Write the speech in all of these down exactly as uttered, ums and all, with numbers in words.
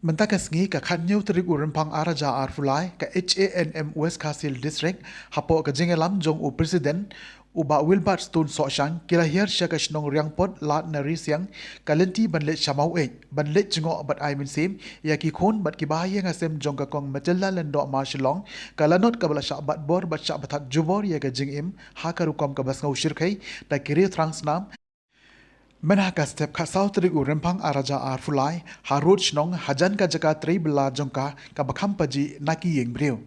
Mynta ka sngi ka khatnïew tarik u Rymphang ar hajar arphew lai, ka H A N M West Khasi Hills District, hapoh ka jingïalam jong u President, u Bah Wilbert Stone Sohshang, ki la hiar sha ka shnong Riangpot, Lad Narisiang, ka lynti ban leit sha Maweit, ban leit jngoh bad ai mynsiem ïa ki khun bad ki bahaïing hasem jong ka Kong Matilda Lyngdoh Marshallong, ka lanot kaba la shah bat bor bad shah batat jubor ïa ka jingim ha ka rukom kaba sngew shyrkhei da ki riew thrang snam. Mynha ka step khatsaw tarik u Rymphang ar hajar arphew lai, ha rud shnong, hajan ka jaka trei bylla jong ka, kaba kham paji na ki ïing briew.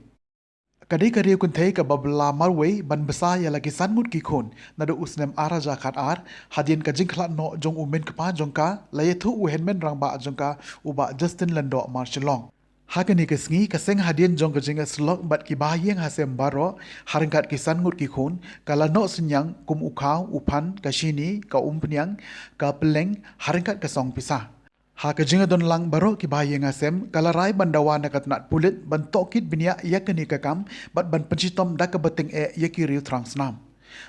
Ka dei ka riew kynthei kaba bylla marwei ban bsa ïa la ki san ngut ki khun, naduh u snem ar hajar khatar, hadien ka jingkhlad noh jong u myn kpa jong ka, la ïathuh u hynmen rangbah jong ka, u Bah Justin Lyngdoh Marshallong. Ha kane ka sngi, ka seng hadien jong ka jingïasyllok bad ki bahaïing hasem baroh, ha ryngkat ki san ngut ki khun, ka la noh synñiang kum u khaw, u phan, ka shini, ka umphniang, ka pylleng, ha ryngkat ka song pisa. Ha ka jingïadon lang baroh ki bahaïing hasem, ka la rai ban dawa na ka tnat pulit, ban tohkit bniah ïa kane ka kam, bad ban pynshitom da kaba tyngeh ïa ki riew thrang snam.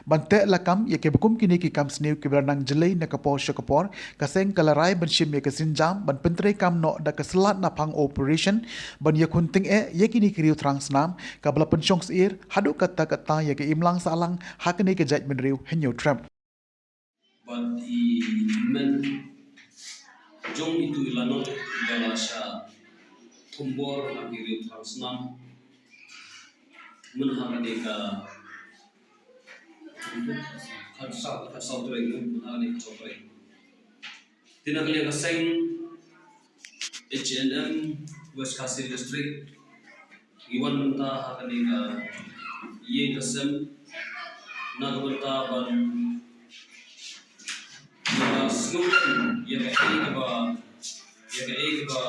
Ban teh lakam ïa kiba kum kine ki kam sniew kiba la nang jlei na ka por sha ka por, ka seng ka la rai ban shim ïa ka sienjam, ban pyntreikam noh da ka slat naphang operation, ban ïakhun tyngeh ïa kine ki riew thrang snam, kaba la pynshong syier, haduh katta katta ïa ka imlang sahlang, ha kane ka jaitbynriew Hynñiewtrep. Bad i hynmen jong itu i lanot ba la shah thombor ha ki riew thrang snam. Mynha kane ka khatsaw, khatsaw tarik, mynha kane ka khatsaw tarik. Te na ka liang ka seng H A N M West Khasi District, ngi wan mynta ha kane ka ïing ka sem na ka bynta ban, ban sngewthuh ïa kaei kaba, ïa kaei kaba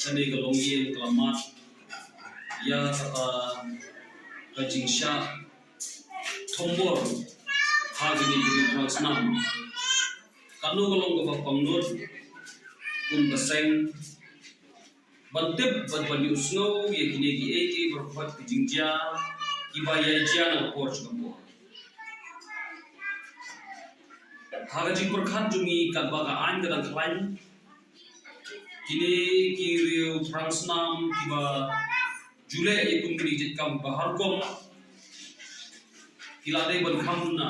kane ka longïing ka la mad ïa kata ka jingshah thombor ha kine ki riew thrang snam. Katno ka long kaba pangnud kum ka seng ban tip bad ban ïohsngew ïa kine kiei kiei baroh ki jingjia kiba ïai jia na ka por sha ka por. Ha ka jingpyrkhat jong ngi katba ka aiñ ka dang khlaiñ, kine ki riew thrang snam kiba ju leh ïa kum kine ki jait kam ba ha rukom ki la dei ban kham duna.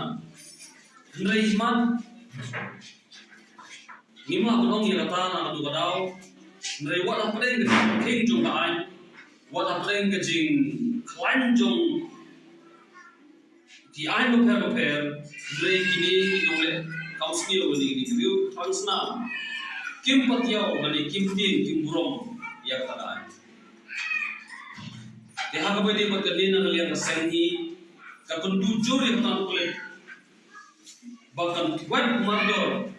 Hynrei man ngim lah ban ong ïa kata na kano ka daw. Hynrei wat hapdeng ka jingkhing jong ka aiñ, wat hapdeng ka jingkhlaiñ jong ki aiñ bapher bapher, hynrei kine ki nongleh kam sniew lane kine ki riew thrang snam kim patiaw lane kim tieng kim burom ïa kata ka aiñ. Te ha kaba ïadei bad kane, na ka liang ka seng hi ka kyntu jur ïa ka tnat pulit ba kan thwet mardor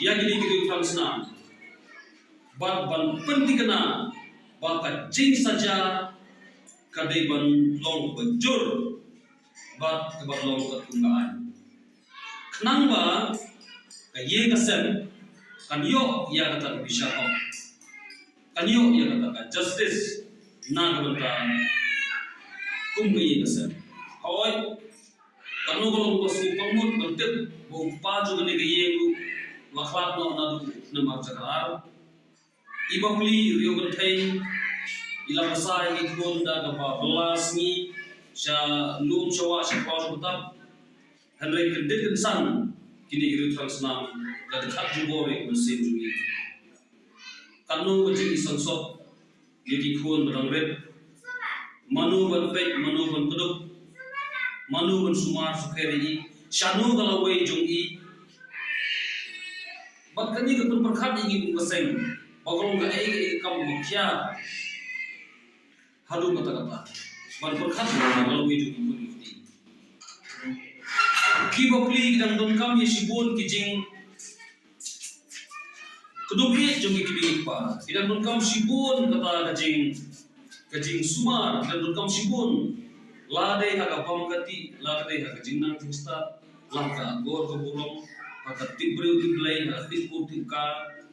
ïa kine ki riew thrang snam bad ban pynthikna ba ka jingsaja ka dei ban long kaba jur bad kaba long katkum ka aiñ, khnang ba ka ïing ka sem kan ïoh ïa kata ka bishar hok, kan ïoh ïa kata ka justice na ka bynta kum ka ïing ka sem. Hooid, katno ka long kaba sngewpang mut ban tip ba u kpa jong kane ka ïing ruh u la khlad noh naduh u snem ar hajar khatar. I bapli, i riew kynthei, i la bsa ïa ki khun da kaba bylla sngi, sha lum sha wah, sha khlaw sha btap. Hynrei kyndit kynsan kine ki riew thrang snam la dkhat jubor ïa ka mynsiem jong ngi. Katno ka jingisangsot ïa ki khun ba dang rit. Mano ban peit, mano ban kdup, mano ban sumar sukher ïa i, shano ka lawei jong i. Bad kane ka pynpyrkhat ïa ngi kum ka seng ba ka long kaei kaei ka kam ba khia haduh katta katta ban pyrkhat ïa ka lawei jong ki khun ki kti. Ki bapli ki dang donkam ïa shibun ki jing kdup ïeit jong ki kmie ki kpa. Ki dang donkam shibun kata ka jing, ka jingsumar, ki dang donkam shibun. Lada dei ha ka bam ka tih, lada dei ha ka jingnang jingstad, la ha ka akor ka burom, ha ka tip briew tip Blei, ha ka tip kur tip ka,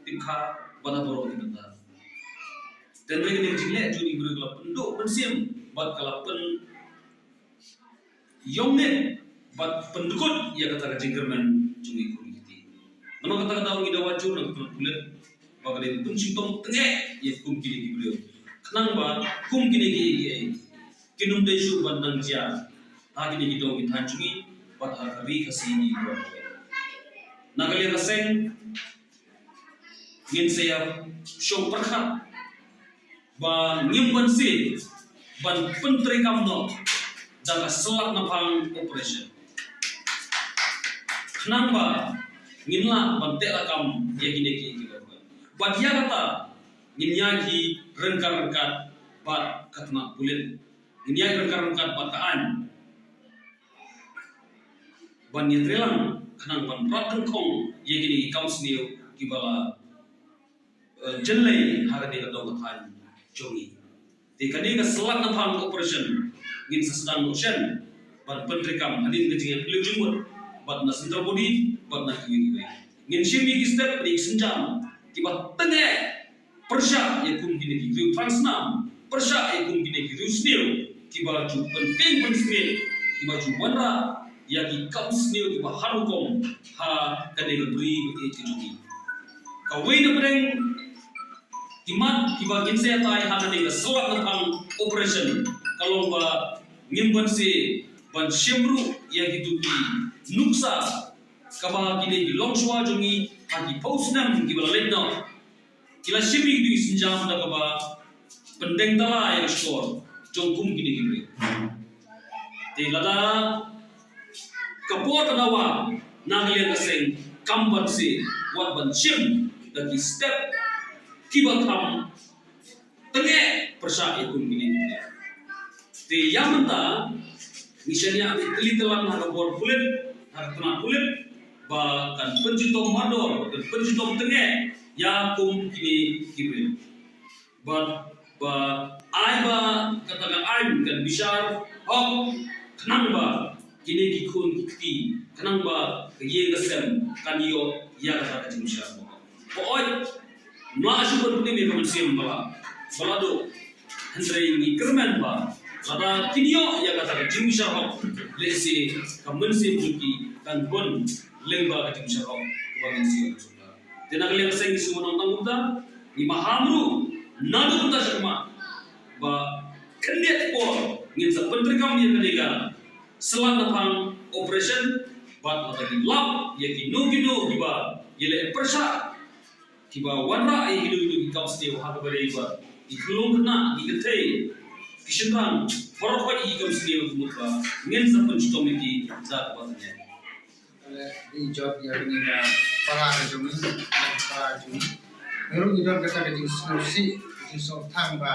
tip kha, bad ha baroh ki bynta. Te hynrei kane ka jingleh jong ki briew ka la pynduh mynsiem bad ka la pyn ïong ne bad pyndkut ïa kata ka jingkyrmen jong ki khun ki kti. Namar kata ka daw ngi dawa jur na ka tnat pulit ba ka dei ban pynshitom tyngeh ïa kum kine ki briew. Khnang ba kum kine ki, ki, kin ym dei shuh ban nang jia ha kine ki dong ki thaiñ jong ngi bad ha ka ri Khasi ngi baroh. Na ka liang ka seng ngin sa ïa shong pyrkhat ba ngim banse ban pyntreikam noh da ka slat naphang operation. Khnang ba ngin lah ban teh lakam ïa kine ki, ki bad ïa kata ngin ïaid hi ryngkat ryngkat bad ka tnat pulit. Ngin ïaid ryngkat ryngkat bad ka aiñ ban ïatreilang khnang ban rat nyngkong ïa kine ki kam sniew kiba la, eh, jynlei ha kane ka dong ka thaiñ jong ngi. Te kane ka slat naphang operation ngin sa sdang noh shen ban pyntreikam hadien ka jingïakhlieh jingmut bad na central body bad na kiwei kiwei. Ngin shim ïa ki step bad ïa ki sienjam kiba tyngeh pyrshah ïa kum kine ki riew thrang snam, pyrshah ïa kum kine ki riew sniew kiba ju pyntieng pynsmit, kiba ju wanrah ïa ki kam sniew kiba har rukom ha kane ka bri ka jong ngi. Kawei na pdeng ki mat kiba ngin sa ïatai ha kane ka slat naphang operation ka long ba ngim banse ban shim ruh ïa kito ki nuksa kaba kine ki longshuwa jong ngi ha ki phew snem kiba la leit noh. Ki la shim ïa kito ki sienjam da kaba pyndeng tala ïa ka shkor jong kum kine ki briew. Te lada ka por ka dawa na ka liang ka seng kam banse wat ban shim da ki step kiba kham tyngeh pyrshah ïa kum kine. Te ïa mynta ngi shaniah beit tylli tyllong ha ka bor pulit, ha ka tnat pulit ba kan pynshitom mardor, kan pynshitom tyngeh ïa kum kine ki briew. Bad ba ai ba kata ka aiñ kan bishar hok khnang ba kine ki khun ki kti khnang ba ka ïing ka sem kan ïoh ïa kata ka jingbishar hok. Ba oi, mla shu ban pynmih ka mynsiem ba la, ba la duh. Hynrei ngi kyrmen ba lada kin ïoh ïa kata ka jingbishar hok, lehse ka mynsiem jong ki kan bun lyngba ka jingbishar hok kaba ngin siew. Te na ka liang ka seng ngi sngewbha nongtang kumta, ngi maham ruh naduh mynta sha khmat ba khyndiat por ngin sa pyntreikam ïa kane ka slat naphang operation bad lada ngi lap ïa kino kino kiba ïaleh pyrshah kiba wanrah ïa kino kino ki kam sniew ha kaba ïadei bad ki khyllung khynnah, ki kynthei, ki shynrang, baroh ki kam sniew ka mut ba ngin sa pynshitom ïa ki da kaba tyngeh. Leh, i jot ïa kane ka para ka jong ngi, para ka jong ngi. Ngi ruh ngi don kata ka jingsngewsih, ka jingsngewthuh ba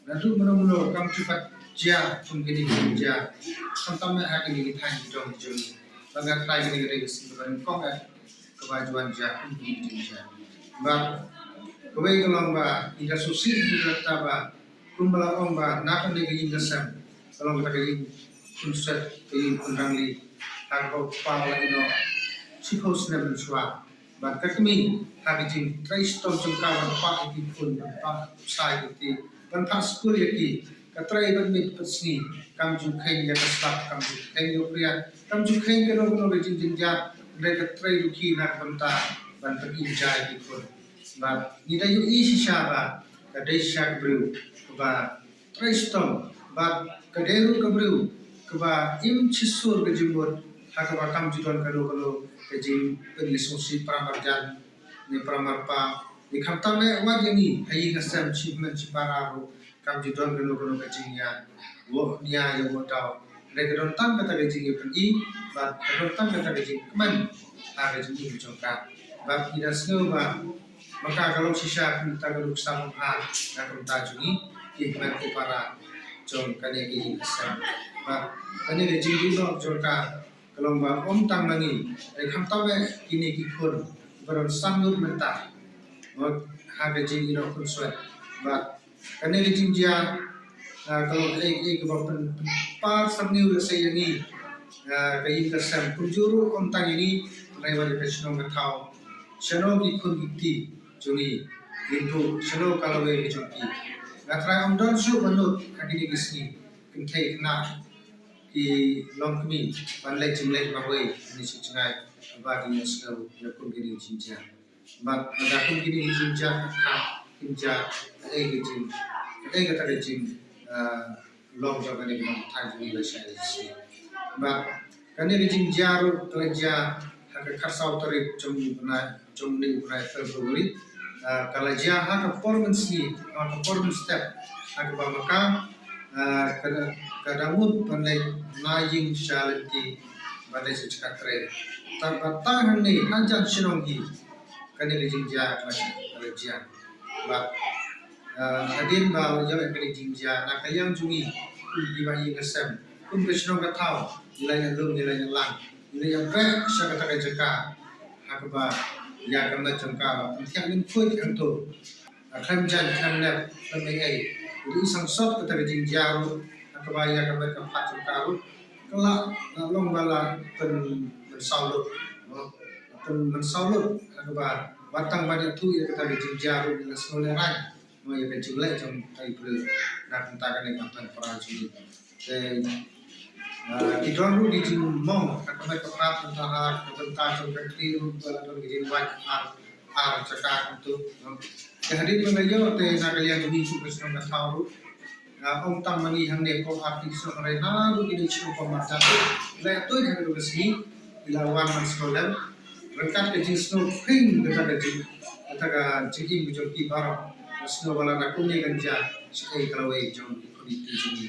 naduh mynno mynno kam ju pat jia kum kine ki jia. Khamtam eh ha kine ki thaiñ ki jong ngi. Ba nga trai kane ka dei ka sien kaba nyngkong eh kaba ju wan jia kum kine ki jia. Ba kawei ka long ba ngi da sngewsih ngi da kata ba kumba la ong ba na kane ka ïing ka sem ka long kata ka ïing khun swet, ka ïing khun rangli. Ha kaba u kpa u la ïehnoh shiphew snem mynshuwa. Bad ka kmie ha ka jingtrei shitom jong ka ban pah ïa ki khun, ban pah pisa ïa ki kti, ban phah skul ïa ki, ka trei bad miet bad sngi, kam ju kheiñ ïa ka slap, kam ju kheiñ ïa u phria, kam ju kheiñ kano kano ka jingjynjar, hynrei ka trei ruh ki na ka bynta ban pynim ja ïa ki khun. Bad ngi da ïohi shisha ba ka dei shisha ka briew kaba trei shitom bad ka dei ruh ka briew kaba im shisha ka jingmut ha kaba kam ju don kano kano ka jingpynsngewsih para marjan ne para marpa ne khamtam eh wat ïa ngi ha ïing ha sem shi hynmen shi para ruh kam ju don kano kano ka jingïa woh nia ïa woh daw. Hynrei ka don tang kata ka jingïapyni bad ka don tang kata ka jingkmen ha ka jingim jong ka. Bad ngi da sngew ba ma ka ka long shisha ka bynta ka nuksa bymha na ka bynta jong ngi ki hynmen ki para jong kane ka ïing ka sem. Bad kane ka jingduh noh jong ka ka long ba ym tang ma ngi, hynrei khamtam eh kine ki khun ba don san ngut mynta ha ka jingïehnoh khun swet. Bad kane ka jingjia, ah, ka long kaei kaei kaba pyn, pynpar samrkhie lehse ïa ngi, ah, ka ïing ka sem kumjuh ruh ym tang ïa ngi, hynrei wat ïa ka shnong ka thaw. Shano ki khun ki kti jong ngi, ngin buh shano ka lawei ka jong ki. Nga trai ym don shuh ba nud ha kine ki sngi, kynthei khynnah ki longkmie ban leit jingleit marwei ha kine ki jngai ba ki ïohsngew ïa kum kine ki jingjia. Bad lada kum kine ki jingjia ka kha, jingjia, kaei ka jing, kaei kata ka jing, ah, long jong kane ka nongthaw jong ngi lashai lashisngi. Bad kane ka jingjia ruh ka la jia ha ka khatsaw tarik jong u bnai, jong une u bnai February. Ah, ka la jia ha ka por mynsngi, ha ka por mynstep, ha kaba ma ka, ah, ka da, ka da mut ban leit na ïing sha lynti ban leit sha jaka trei. Tang ba tang hangne hajan shnong hi kane ka jingjia ka la jia. Bad, ah, hadien ba la ïoh ïa kane ka jingjia, na ka liang jong ngi kum kiba ïing ha sem, kum ka shnong ka thaw, ngi la ïalum, ngi la ïalang, ngi la ïabeh sha kata ka jaka ha kaba ïa ka met jong ka ba pynthiah lyngkhuid hangto. Ah, khlem jan, khlem nep, khlem ei ei. Ngi sangsot kata ka jingjia ruh ha kaba ïa ka met ka phad jong ka ruh ka la, la long ba la pyn, pynsaw lut. Pyn, pynsaw lut ha kaba wat tang ban ïathuh ïa kata ka jingjia ruh ngi la sngewlehrain. Mo ïa ka jingleh jong utai u briew na ka bynta kane ka pynpra jong ngi. Te, ah, ki don ruh ki jingmong ha ka met ka phad, mynta ha ka bynta jong ka khlieh ruh ba la don ki jingwad ar, ar jaka kumto. Te hadien ba nga ïoh te na ka liang jong ngi kum ka shnong ka thaw ruh, ah, ym tang ma ngi hangne, ko ar ki shnong, hynrei naduh kine ki shnong ko marjan ruh la ïathuh ha kane ka sngi, ki la wan ban sngewlem ryngkat ka jingsngewkhwing kata ka jing, kata ka jingim jong ki baroh. Nga sngew ba lada kumne kan jia, shaei ka lawei jong ki community jong ngi.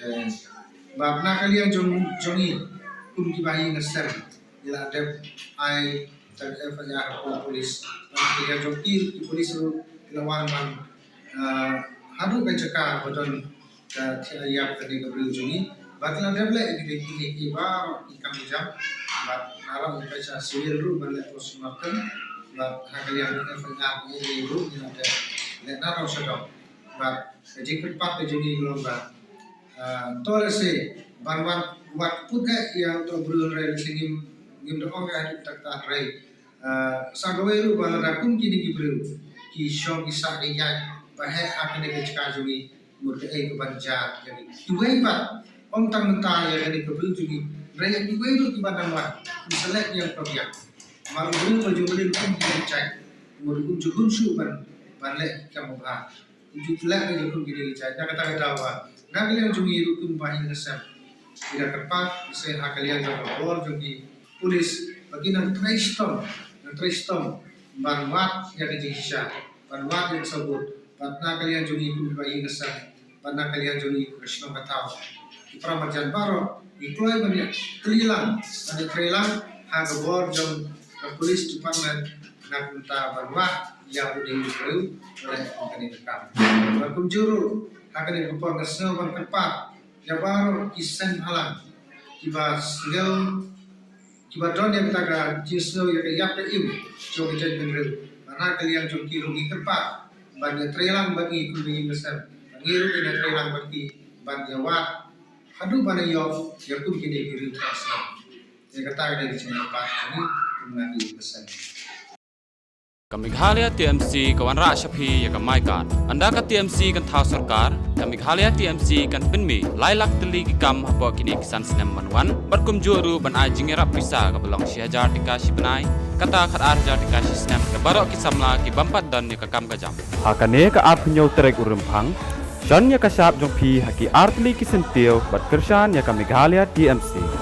Eh, bad na ka liang jong, jong ngi kum kiba ïing ha sem, ngi la dep ai kata ka F I R ha ka police. Na ka liang jong ki, ki police ruh ki la wan ban, ah, haduh ka jaka ba don ka thiah ïap kane ka briew jong ngi. Bad ki la dep leh ïa kine ki, ki baroh ki kam ki jam. Bad ngi la ïa peit sha civil ruh ban leh postmortem. Bad ha ka liang F I R ruh ngi la dep leh naduh shaduh. Bad ka jingkyrpad ka jong ngi ka long ba, ah, to lehse ban wad, wad kput eh ïa uto u briew, hynrei lehse ngim, ngim da ong eh haduh katta katta, hynrei, ah, sa kawei ruh ba lada kum kine ki briew ki shong ki sah ki ïaid ba heh ha kane ka jaka jong ngi, mut kaei kaban jia ïa ngi. Kiwei pat, ym tang mynta ïa kane ka briew jong ngi, hynrei ïa kiwei ruh kiban dang wan, kin sa leh biang ka biang. Namar u briew ba ju mlien kum kine ki jait, mut um ju hun shuh ban, ban leh ki kam babha. Um ju leh ïa kum kine ki jait. Na kata ka daw ba na ka liang jong ngi ruh kum ba ïing ha sem, ngi da kyrpad, lehse ha ka liang jong ka bor jong ki police, ba kin nang trei shitom, nang trei shitom ban wad ïa ka jingshisha, ban wad ïa ka sabut. Bad na ka liang jong ngi kum ba ïing ha sem, bad na ka liang jong ngi ka shnong ka thaw, ki para marjan baroh ngi kloi ban ïa treilang, ban ïa treilang ha ka bor jong ka police department na ka bynta ban wad ïa une u briew ba leh ïa kane ka kam. Bad kumjuh ruh ha kane ka por nga sngew ban kyrpad ïa baroh ki seng bhalang kiba sngew, kiba don ïa kata ka jingsngew ïa ka ïap ka im jong ka jaitbynriew. Bad na ka liang jong ki ruh ngi kyrpad ban ïa treilang bad ngi kum ba ïing ba sem, bad ngi ruh ngin ïa treilang bad ki ban ïa wad haduh ban ïoh ïa kum kine ki riewthoh snem. Ïa kata ka dei ka jingkyrpad jong ngi kum na ka ïing ka sem. Ka Meghalaya T M C ka wanrah sha phi ïa ka My Card. Ynda ka T M C kan thaw sorkar, ka Meghalaya T M C kan pynmih lai lak tylli ki kam hapoh kine ki san snem ban wan, bad kumjuh ruh ban ai jingïarap pisa kaba long shi hajar tyngka shi bnai, kata khatar hajar tyngka shi snem, da baroh ki samla ki bym pat don ïa ka kam ka jam. Ha kane ka arphew hynñiew tarik u Rymphang, shon ïa ka shap jong phi ha ki artylli ki syntiew bad kyrshan ïa ka Meghalaya T M C.